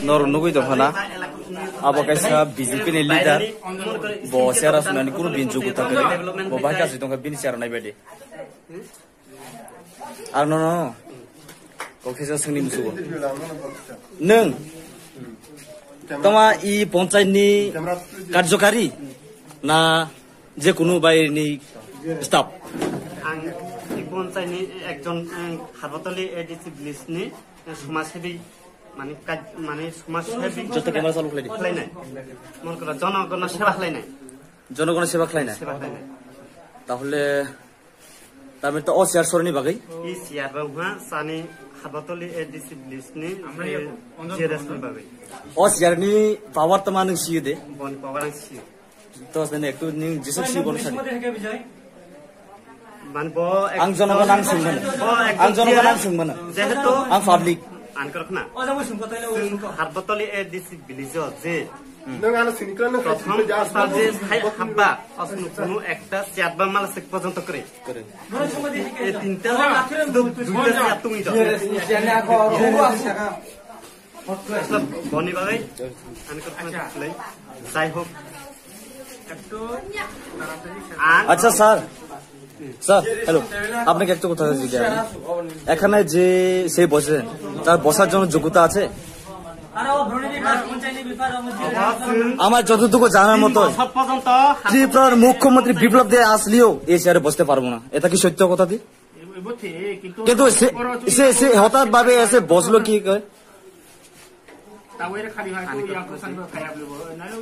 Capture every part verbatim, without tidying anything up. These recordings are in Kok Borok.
Nor nugui tongkha na, abo kaisa B J P ni leader, bo chair sunani kunu bini jogota kwrwi, bo bahai kasi tongkha bini chair nai baidi. Ar nono kok kisa swngni musugo. Nwng tama i ponchai ni karjokari na je kunu bai ni staff? Ang i ponchai ni ekjon, eh, Harbotoli A D C village ni, eh, somajsebi, mane kaj-, mane somajsebi. Joto camera chalu khlai di. Khlainai. Mon kora jonogono seba khlainai. Jonogono seba khlainai. Seba khlainai. Tahole Tami to o chair sorni bagwi? I chair rok ha sani Harbotoli A D C village ni, eh, G R S ni bagwi. O chair ni power tama nwng siyo de? Boni power ang siyo. To sani ektu nwng jesuk siyo bono sani. Man bo ek- Ang jonogon ang sungmano. Bo ek- Ang jonogon ang sungmano. Jehetu ang public. Ang korok na. Harbotoli A D C village o je Nwng ano sini klan nwng prothom sini ja asa je sai habba, asunu kunu ekta chair ba mala sik porjonto kwrwi. Kwrwi. E tinta, du-, duita chair tungwi do. Boni bagwi, ani kotha khlai. Jai hok. Ang আচ্ছা sir, sir, hello, আপনাকে একটা কথা জিজ্ঞাসা করি। এখানে যে সে বসেছেন, তার বসার জন্য যোগ্যতা আছে? আমার যতটুকু জানার মতো, ত্রিপুরার মুখ্যমন্ত্রী বিপ্লব দেব আসলেও এই চেয়ারে বসতে পারবো না, এটা কি সত্য কথা দি? কিন্তু সে, সে, সে হঠাৎ ভাবে এসে বসলো কি করে?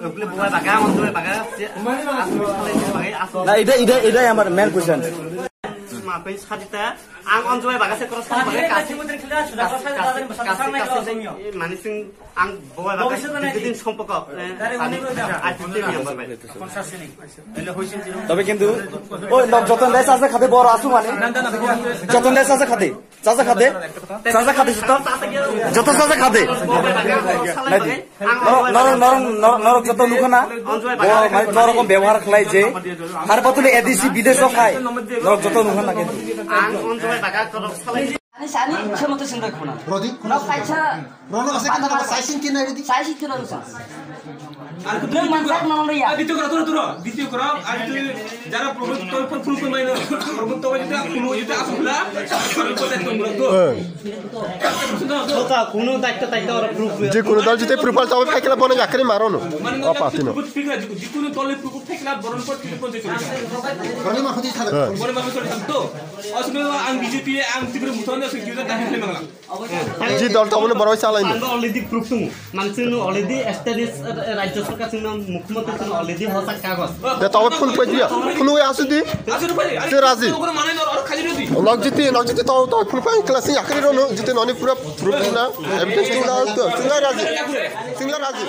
Ukle buai baga, mon juai baga, se, asu, baga, asu. Na, ida, ida, ida yang main question. Ma pai sadita, ang on juai baga se cross baga kasi, kasi, kasi, mani sing ang buai baga, din sompoko, eh, ani, ati te yang baga. তবে কিন্তু ওই লোক যতন দেশ আছে খাতে বড় আসু মানে, যতন দেশ আছে খাতে। Chacha khade? Chacha khade joto? Joto chacha khade? Nai di. Norok, norok, norok, norok, norok joto nukha na? Bo mai norok bebohar khlai je. Harbotoli A D C bidesh o khai. Norok joto nukha na khe. Ani sani khemoto singbai khuna. Rodi, khuna. Kaisa Rono kasi kita nama saisin kina rodi. Saisin kina rodi. Nwng mansak nang liya. Video kora, turo, turo. Video kora, ar tu jara promote to, phone, phone, phone, mai no. Promote to, jodi, kuno, jodi, asuk la, promote to, to, to. Kota, kuno, daitto, daitto, ora proof. Je kuno dal jodi proof al to, phaikla bono yakri maro no. O party no. Jikunu dole proof phaikla, boron pot, proof pot, jodi. Boron ma khoti thak. Boron ma khoti thak, to. Asuk no, ang B J P, ang Tripura Motha, asuk jodi, dahi, dahi, mangla. Ji dol to bole borok salai ni. Ang already proof tung. Mansing no already established, eh, rajya sarkar sing no mukhyamantri sing no already hosa kagos. De to phone pe dia. Phone we asu di. Se raji. Log jiti, log jiti to, to phone pe class ya kri ro no jiti no ni pura proof na. Evidence tu na to. Sing la raji. Sing la raji.